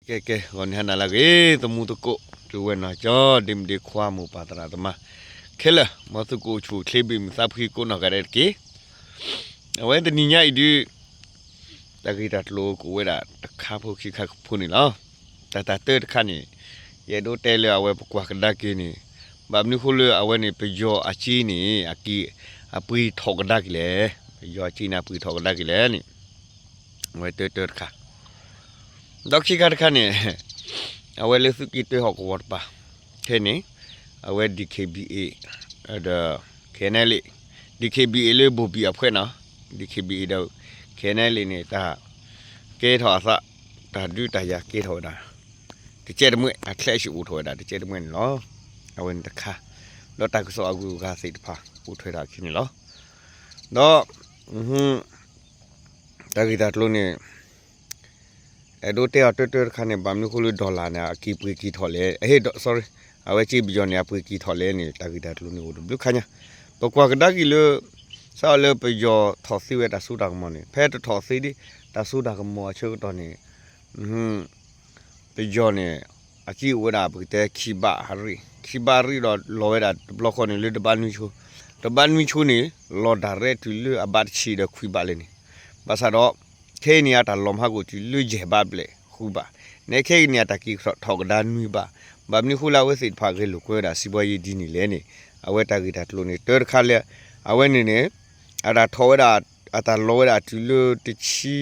ကဲကဲ ဂီၤနံၤဟါနၤလၢအဂ့ၤ သမူသကိး တုၤဝဲနီၢ်ကၠီ ဒ့မုၣ်ဒ့ခွါ မိၢ်ပၢ်သရၣ်သမါ ခဲလၢာ် မ်သုကအိၣ်ဆူၣ်အိၣ်ချ့ ဘၣ်မုာ်သးဖှံကိးနီၢ်ဂၤဒဲးတက့ၢ်. အဝဲတနံၤညါအံၤဒုး တၢ်ဂ့ၢ်တၢ်ကျိၤကအိၣ်ဝဲဒၣ်တခါဖိခံခါဖိန့ၣ်လီၤ. တၢ်တၢ်တၢတခါန့ၣ် ယအဲၣ်ဒိးတဲလၢအဝဲပကွၢ်ကဒါက့ၤန့ၣ် ဘၣ်မနုၤဃိလၢအဝဲန့ၣ် ပယီၤအစ့န့ၣ် အက့ၤ အပှ့ၤထီၣ်ကဒါက့ၤလဲၣ်, ပယီၤအစ့န့ၣ် အပှ့ၤထီၣ်ကဒါက့ၤလဲၣ်န့ၣ် အဝဲတၢတၢတခါ ဒီးခံခါတခါန့ၣ် အဝဲလၢသုးက့တၢဟီၣ်ကဝီၤတပၤ ခဲန့ၣ် အဝဲ DKBA ဒီး KNLA, DKBA လၢဘိၣ်ဘံၣ်အဖှဲးနီၤ, DKBA ဒီး KNLA န့ၣ် တၢ်ကဲထီၣ်အသး တၢ်ဒုးတၢ်ယၤကဲထီၣ်ဝဲဒၣ် တကဲတမှဲၢ် အချဲးအဆူၣ်အိၣ်ထီၣ်ဝဲဒၣ် တကဲတမှဲၢ်န့ၣ်လီၤ. အဝဲန့ၣ်တခါ ဒီးတၢ်ကစီၣ်အဂုၤအဂၤသ့ၣ်တဖၣ် အိၣ်ထွဲထီၣ်အခံန့ၣ်လီၤ. ဒီး တၢ်ဂ့ၢ်တၢ်ကျိၤန့ၣ် အဲၣ်ဒိးတဲအီၤတၢတၢတခါန့ၣ် ဘၣ်မနုၤဃိလၢ dollar န့ၣ် အက့ၤပှ့ၤက့ၤထီၣ်လဲၣ်, အဟ့ၣ် sorry အဝဲစ့ပယီၤန့ၣ် အပှ့ၤက့ၤထီၣ်လဲၣ်န့ၣ် တၢ်ဂ့ၢ်တၢ်ကျိၤန့ၣ်အိၣ်တဘျုးခါညါ, ပကွၢ်ကဒါက့ၤလၢ စးအီၤလၢပယီၤထီၣ်သ့ဝဲတၢ်စိတၢ်ကမီၤန့ၣ် ဖဲတထီၣ်သ့ဒ် တၢ်စိတၢ်ကမီၤအဆၢကတီၢ်န့ၣ် ပယီၤန့ၣ် အစ့အိၣ်ဝဲဒၣ် ပကတဲခံဘးအရ့ၣ်, ခံဘးအရ့ၣ်ဒီးလီၤဝဲဒၣ်တဘျီဃီန့ၣ် လၢတဘးနွံဆိ, တဘးနွံဆိန့ၣ် လီၤ direct တုၤလၢအဘးတဆံဒီးခွံဘးလဲၣ်န့ၣ်, ဘၣ်ဆၣ်ဒီး ခဲအံၤန့ၣ် အတၢ်လီၤမဟါကအိၣ်တုၤလၢယဲၢ်ဘးဘျဲၣ်ဃုဘး, နဲခဲအံၤန့ၣ် အတၢ်က့ၤထီၣ်ကဒါနွံဘး, ဘၣ်မနုၤဃိလၢအဝဲသ့ၣ်တဖၣ်ဂဲၤလိာ်ကွဲဝဲဒၣ် စံးဘီယံၤဒ်န့ၣ်လဲၣ်န့ၣ် အဝဲတၢ်ဂ့ၢ်တၢ်ကျိၤန့ၣ် တၢတခါလၢ အဝဲန့ၣ်န့ၣ် အတၢ်ထီၣ်ဝဲဒၣ် အတၢ်လီၤဝဲဒၣ်တုၤလၢတဆံ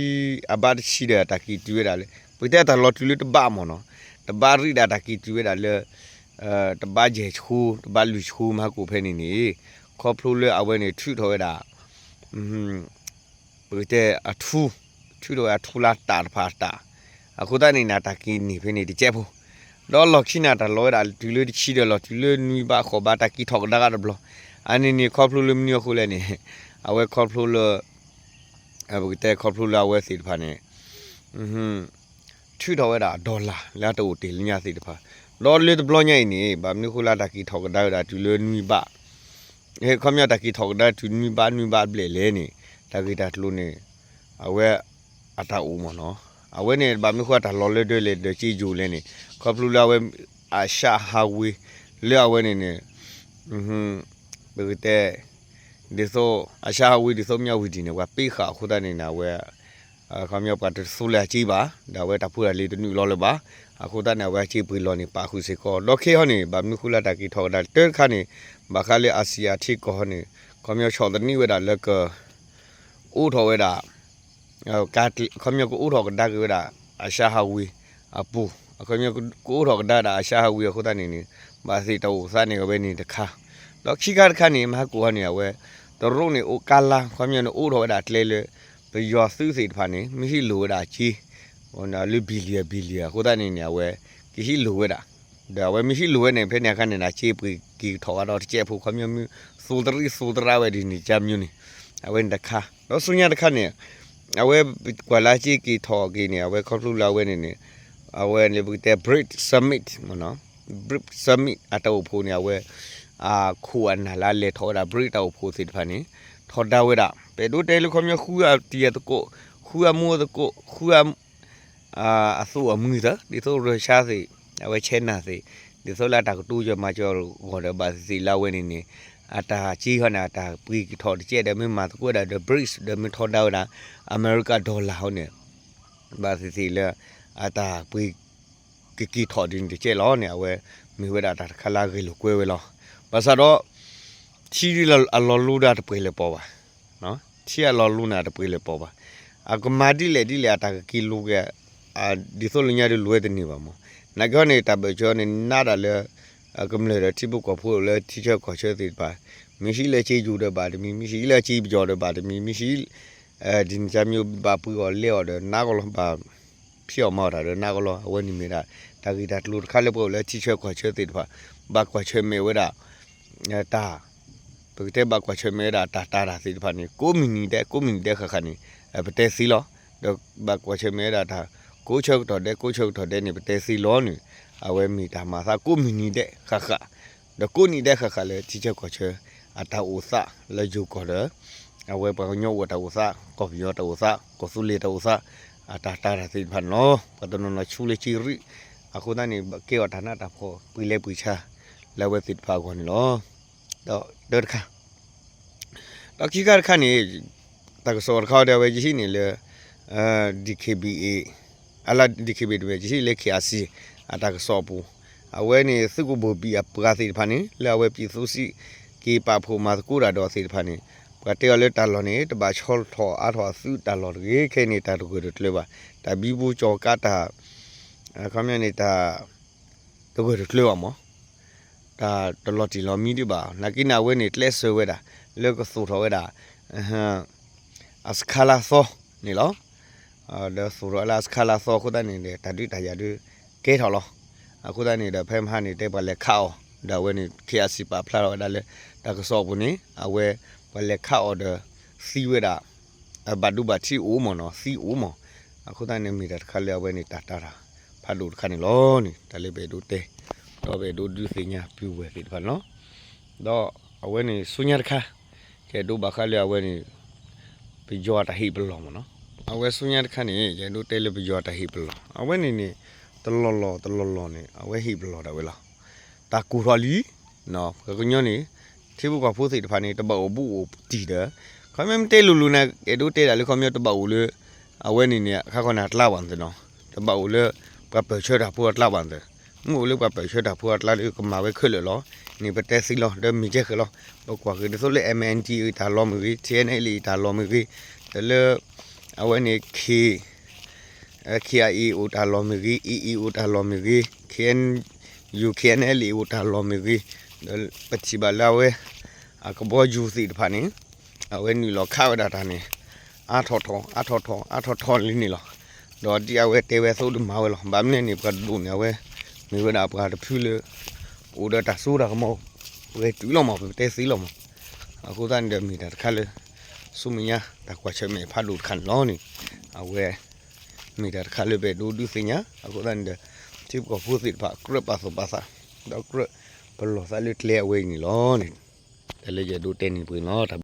အဘးတဆံဒီး အတၢ်က့ၤတုၤဝဲဒၣ်လၢ ပကတဲအတၢ်လီၤတုၤလၢတဘးမ့ၢ်နီၤ, တဘးရ့ၣ်ဒီးအတၢ်က့ၤတုၤဝဲဒၣ်လၢ တဘးယဲၢ်ဆိ တဘးလွံၢ်ဆိမဟါကအိၣ်ဖဲန့ၣ်န့ၣ် ခီဖျိလၢအဝဲန့ၣ်ထုးထီၣ်ဝဲဒၣ် ပကတဲအထူ ထုးထီၣ်ဝဲအထူလၢတၢ်တဖၣ်အတၢ်, အဃိသတးန့ၣ်န့ၣ် အတၢ်က့ၤန့ၢ်ဖဲန့ၣ်တကဲးဖိ, ဒီးလီၢ်ခံန့ၣ် အတၢ်လီၤဝဲဒၣ်တုၤလၢတဆံဒီးလီၤတုၤလၢနွံဘးဃိးဘး တၢ်က့ၤထီၣ်ကဒါကဒီးတဘျီ, အန့ၣ်န့ၣ် ခီဖျိလၢမနုၤအဃိလဲၣ်န့ၣ် အဝဲခီဖျိလၢ ပကတဲခီဖျိလၢအဝဲသ့ၣ်တဖၣ်န့ၣ် ထုးထီၣ်ဝဲဒၣ် dollar လၢအတအိၣ်တ့ၢ်လၢညါသ့ၣ်တဖၣ်, ဒီးလၢတဘျီညါအံၤန့ၣ် ဘၣ်မနုၤဃိလၢတၢ်က့ၤထီၣ်ကဒါဝဲဒၣ်တုၤလၢနွံဘး, ခီပညီတၢ်က့ၤထီၣ်ကဒါတုၤနွံဘး နွံဘးဘျဲၣ်လဲၣ်န့ၣ် တၢ်ဂ့ၢ်တၢ်ကျိၤန့ၣ် အဝဲ အတၢ်အိၣ်မ့ၢ်နီၤ, အဝဲန့ၣ် ဘၣ်မနုၤဃိတၢ်လီၤလၢဒၢလဲၣ်ဒီးစ့ယိၤလဲၣ်န့ၣ် ခီဖျိလၢအဝဲ အၡါဟးဝ့ၤ လၢအဝဲန့ၣ်န့ၣ် ပကတဲ ဒ်သိး အၡါဟးဝ့ၤ ဒ်သိးမၠၣ်ဝတံၤန့ၣ် ပှၤပ့ဃာ်အဃိသတးန့ၣ်န့ၣ် အဝဲ ခီပညီပှၤတသူလၢအစ့ဘၣ် ဒီးအဝဲတၢ်ဖိတၢ်လံၤတနုာ်လီၤလၢၤဘၣ်, အဃိသတးန့ၣ် အဝဲအစ့ပှ့ၤလီၤန့ၣ် ပာ်ဃုာ်စ့ၢ်ကီး ဒီးခဲအံၤန့ၣ် ဘၣ်မနုၤဃိလၢတၢ်က့ၤထီၣ်ကဒါတၢတခါန့ၣ် ဘၣ်ဃးလၢ Asia ထံကီၢ်န့ၣ် ခီပညီဆီၣ်သနံးဝဲဒၣ်လၢက အိးထီၣ်ဝဲဒၣ် ခီပညီကအိးထီၣ်ကဒါက့ၤဝဲဒၣ် အၡါဟးဝ့ၤအပူၤ, ခီပညီကအိးထီၣ်ကဒါဝဲဒၣ် အၡါဟးဝ့ၤအဃိသတးန့ၣ်န့ၣ် ဘၣ်သ့ၣ်တၢ်အိၣ်သးန့ၣ် အဝဲန့ၣ်တခါ, ဒီးခံခါတခါန့ၣ် မဟါကအိၣ်ဟီန့ၣ် အဝဲ တရူးန့ၣ်အိၣ်ကါလါ ခီပညီန့ၣ်အိးထီၣ်ဝဲဒၣ်ကျဲလၢ ပယီၤသုးသ့ၣ်တဖၣ်န့ၣ် မ့ၢ်ဟံးလိၢ်ဝဲဒၣ်အစ့ လၢ billion billion အဃိသတးန့ၣ်န့ၣ် အဝဲ ကဟံးလိၢ်ဝဲဒၣ်, ဒီးအဝဲမ့ၢ်ဟံးလိၢ်ဝဲန့ၣ် ဖဲန့ၣ်အခါန့ၣ် အစ့ပှ့ၤက့ၤထီၣ်ဝဲဒီးတကဲးဖိ ခီပညီမ့ၢ် သိသရံၣ်သိသရၣ်ဝဲဒ်န့ၣ် ကၢ်မၠိန့ၣ် အဝဲန့ၣ်တခါ, ဒီးဆူညါတခါန့ၣ် အဝဲကွၢ်လၢအစ့က့ၤထီၣ်က့ၤန့ၣ် အဝဲခီဖျိလၢအဝဲန့ၣ်န့ၣ် အဝဲန့ၣ်ပကတဲ BRICS Summit မ့ၢ်နီၤ, BRICS Summit အတၢ်အိၣ်ဖှိၣ်န့ၣ် အဝဲ အခိၣ်အနၢ်လၢအလဲၤထီၣ်ဝဲဒၣ် BRICS တၢ်အိၣ်ဖှိၣ်သ့ၣ်တဖၣ်န့ၣ် ထီဒါဝဲဒၣ် ပအဲၣ်ဒိးတဲလၢခီပညီ ဃုအတံၤအသကိး ဃုအမူအသကိး ဃုအ အသိၣ်အမှံသၢ ဒ်သိး Russia သ့ၣ် အဝဲ China သ့ၣ် ဒ်သိးလၢအတၢ်ကတိၤယီၤမၤစၢၤဂီၢ်ဒီး ဘၣ်သ့ၣ်သ့ၣ်လၢအဝဲန့ၣ်န့ၣ် အတၢ်စ့ဟီန့ၣ် အတၢ်ပှ့ၤက့ၤထီၣ်တကဲးဒီး မ့ၢ်မၤသကိးဝဲဒၣ်ဒီး BRICS ဒီးမ့ၢ်ထီဒါဝဲဒၣ် America dollar ဟီန့ၣ် ဘၣ်သ့ၣ်သ့ၣ်လၢ အတၢ်ပှ့ၤ ကက့ၤထီၣ်ဒ်န့ၣ်တကဲးလီၤန့ၣ် အဝဲမ့ၢ်ဝဲဒၣ်တၢ်တခါလၢအဂဲၤလိာ်ကွဲဝဲလီၤ. ဘၣ်ဆၣ်ဒီး ထံဒ်အလီၤလူၤဒီးတပှဲၤလၢၤပီၤဘၣ် ထံအလီၤလူၤန့ၣ်တပှဲၤလၢၤပီၤဘၣ်. အကမၤဒ်လဲၣ်ဒ်လဲၣ် အတၢ်ကက့ၤလိၤက့ၤ ဒ်သိးလၢညါဒီးလိၤဝဲတန့ၢ်ဘၣ်မး. နာ်က့ဟီန့ၣ် တၢ်ဘၢၣ်စၢၤန့ၣ် နးဒၣ်လၢ ကမျၢၢ်ဒီးထံဖိကီၢ်ဖိလၢထံဆၢကီၢ်ဆၢသ့ၣ်တဖၣ် မ့ၢ်ဟံးလၢစ့ယိၤဒီးဘၣ်တမံၤ မ့ၢ်ဟံးလၢစ့ပယီၤဒီးဘၣ်တမံၤ မ့ၢ်ဟံး ဒ်န့ၣ်ကၢ်မၠိဘၣ်ပှ့ၤအီၤလဲအီၤဒီးနးကီလီၤ ဘၣ်ဖံးအီၤမၤအီၤတၢ်ဒီးနးကီလီၤ. အဝဲန့ၣ်မ့ၢ်ဒၣ် တၢ်ဂ့ၢ်တၢ်ကျိၤတခါလၢပှၤအိၣ်လၢထံဆၢကီၢ်ဆၢသ့ၣ်တဖၣ် ဘၣ်ကွၢ်ဆၢၣ်မဲာ်ဝဲဒၣ် တၢ် ပကတဲဘၣ်ကွၢ်ဆၢၣ်မဲာ်ဝဲဒၣ်တၢ်တာ်တၢ်သ့ၣ်တဖၣ်န့ၣ် ကိးမုၢ်နံၤဒဲး ကိးမုၢ်နံၤဒဲးဃၣ်ဃၣ်န့ၣ် ပတဲသ့လီၤ. ဒီးဘၣ်ကွၢ်ဆၢၣ်မဲာ်ဝဲဒၣ်တၢ် ကိးဆၢကတီၢ်ဒဲး ကိးဆၢကတီၢ်ဒဲးန့ၣ် ပတဲသ့လီၤန့ၣ် အဝဲမ့ၢ်တၢ်မၤသးကိးမုၢ်နံၤဒဲးဃၣ်ဃၣ် ဒီးကိးနံၤဒဲးဃၣ်ဃၣ်လၢထံဆၢကီၢ်ဆၢ အတၢ်အိၣ်သးလၢယိၤကီၢ်ဒီး အဝဲပှၤကညီအိၣ်တၢ်အိၣ်သး ကီၢ်ပယီၤတၢ်အိၣ်သး ကီၢ်သူလ့ၤတၢ်အိၣ်သး အတၢ်တၢ်တၢ်သ့ၣ်တဖၣ်န့ၣ်လီၤ. ပှၤတနီၤနီၤဆူလၢကံရံၣ် အဃိသတးန့ၣ် ကဲအီၤတၢ်နးတၢ်ဖှီၣ် ပှ့ၤလဲၤပှ့ၤဆါ လၢအဝဲသ့ၣ်တဖၣ်အဂီၢ်န့ၣ်လီၤ. ဒီးတၢတခါ ဒီးခံခါတခါန့ၣ် တၢ်ကစီၣ်တခါဒီးအဝဲယဟံးန့ၢ်လၢ DKBA အလၢ DKBA တဝဲ ယဟံးလၢ KIC အတၢ်ကစီၣ်အပူၤ အဝဲန့ၣ်သုးကဘိၣ်ဘံၣ်အပှၤသ့ၣ်တဖၣ်န့ၣ် လၢအဝဲပံးသူစံး က့ၤပာ်ဖှိၣ်မၤသကိးတၢ်ဒီးသ့ၣ်တဖၣ်န့ၣ် ပှၤတဲအီၤလၢတၢ်လီၢ်န့ၣ် တဘၣ်ဆီထီၣ်အါထီၣ်အသုးတၢ်လီၢ်တဂ့ၤ ခဲအံၤန့ၣ် တၢ်တဂၢၢ်တကျၢၤဘၣ် တၢ်ဘံဘူကၠီၤကါတၢ် ခီပညီန့ၣ် တၢ် တဂၢၢ်တကျၢၤဘၣ်မး တၢ်တလီၤတံၢ်လီၤမံဒံးဘၣ် နာ်က့န့ၣ် အဝဲန့ၣ်ကျဲးစၢးဝဲဒၣ် လၢကသိၣ်ထီၣ်ဝဲဒၣ် အစခါလါသီန့ၣ်လီၤ. ဒီးသိၣ်ထီၣ်လၢအစခါလါသီအဃိသတးန့ၣ်ဒီး တၢ်ဒုးတၢ်ယၤဒုးကဲထီၣ်လီၤ. အဃိသတးန့ၣ်ဒီး ဖဲမဟါန့ၣ် တဲပှၤလဲၤခးအီၤ ဒီးအဝဲန့ၣ် KIC ပာ်ဖျါထီၣ်ဝဲဒၣ်လၢ တၢ်ကစီၣ်အပူၤန့ၣ် အဝဲ ပှၤလဲၤခးအီၤဒီး သံဝဲဒၣ် ဘၣ်ဒိဘၣ်ထံးအိၣ်မးနီၤ သံအိၣ်မး အဃိသတးန့ၣ် မ့ၢ်တၢ်တခါလၢအဝဲန့ၣ် တၢ်တၢ်တၢ်ဖးဒိၣ်တခါန့ၣ်လီၤန့ၣ် တၢ်လၢပအဲၣ်ဒိးတဲ ဒီးပအဲၣ်ဒိးဒုးသ့ၣ်ညါပုၢ်ဝဲၢ်သ့ၣ်တဖၣ်န့ၣ်လီၤ. ဒီးအဝဲန့ၣ်ဆူညါတခါ ယအဲၣ်ဒိးဘၣ်ဃးလၢအဝဲန့ၣ် ပယီၤတၢ်ဟ့ၣ်ပလီၢ်မးနီၤ အဝဲဆူညါတခါန့ၣ် ယအဲၣ်ဒိးတဲလၢပယီၤတၢ်ဟ့ၣ်ပလီၢ် အဝဲန့ၣ်န့ၣ် တလီၢ်လီၢ်တလီၢ်လီၢ်န့ၣ် အဝဲဟ့ၣ်ပလီၢ်ဒၣ်ဝဲလီၤ. တၢ်ကိၢ်ထီၣ်လံ ပှၤကညီန့ၣ် ထံဖိကီၢ်ဖိသ့ၣ်တဖၣ်န့ၣ် တဘၣ်အိၣ်ဘူးအိၣ်တံၢ်ဒီး ခီပညီမ့ၢ်တဲလိၤလိၤန့ၣ် အဲၣ်ဒိးတဲဒၣ်လၢခီပညီတဘၣ်အိၣ်လၢ အဝဲန့ၣ်န့ၣ် ခါခီန့ၣ်အကျါဘၣ်န့ၣ်နီၤ တဘၣ်အိၣ်လၢ ပှၤပၢၢ်ဆၢတၢ်ဖိအကျါဘၣ်န့ၣ် မ့ၢ်အိၣ်လၢပှၤပၢၢ်ဆၢတၢ်ဖိအကျါလၢကမၤဝဲခဲလၢာ်လီၤန့ၣ် ပတဲသ့လီၤ ဒီးမ့ၢ်ကဲဃဲၤလီၤ ပကွၢ်က့ၤဒ်သိးလၢ MNDAA တၢ်လီၢ်မ့ၢ်ဂ့ၤ TNLA တၢ်လီၢ်မ့ၢ်ဂ့ၤ ဒီးလၢ အဝဲန့ၣ် K KIA အိၣ်တၢ်လီၢ်မ့ၢ်ဂ့ၤ AA အိၣ်တၢ်လီၢ်မ့ၢ်ဂ့ၤ KNU KNLA အိၣ်တၢ်လီၢ်မ့ၢ်ဂ့ၤ ဒီးပထံၣ်ဘၣ်လၢအဝဲ အကဘီယူၤသ့ၣ်တဖၣ်န့ၣ် အဝဲနုာ်လီၤခးဝဲဒၣ်တၢ်န့ၣ် အါထီၣ်ထီၣ် အါထီၣ်ထီၣ် အါထီၣ်ထီၣ်လံန့ၣ်လီၤ. ဒီးဒ်အဝဲတဲဝဲအသိးဒုးမၤဝဲလီၤ. ဘၣ်မနုၤန့ၣ် ပှၤတဒိၣ်န့ၣ် အဝဲ မ့ၢ်ဝဲဒၣ်ပှၤတဖုလၢ အိၣ်ဒီးတၢ်စိတၢ်ကမီၤ ပှဲၤတုၤလီၤမး ပတဲသ့လီၤမး. အဃိသတးန့ၣ်ဒီးမ့ၢ်တၢ်တခါလၢ ဆူမဲာ်ညါတၢ်ကွၢ်ဆၢၣ်မဲာ်ဖးဒိၣ်တခါန့ၣ်လီၤန့ၣ် အဝဲ မ့ၢ်တၢ်တခါလၢပအဲၣ်ဒိးဒုးသ့ၣ်ညါ အဃိသတးန့ၣ်ဒီး ထံဖိကီၢ်ဖိသ့ၣ်တဖၣ် ကြၢးပာ်သူၣ်ပာ်သး ဒီးကြၢးပလီၢ်သးလၢကျဲအဝဲအံၤန့ၣ်လီၤန့ၣ် တၢ်လၢယအဲၣ်ဒိးတဲန့ၣ်ပှဲၤန့ၣ်လီၤ.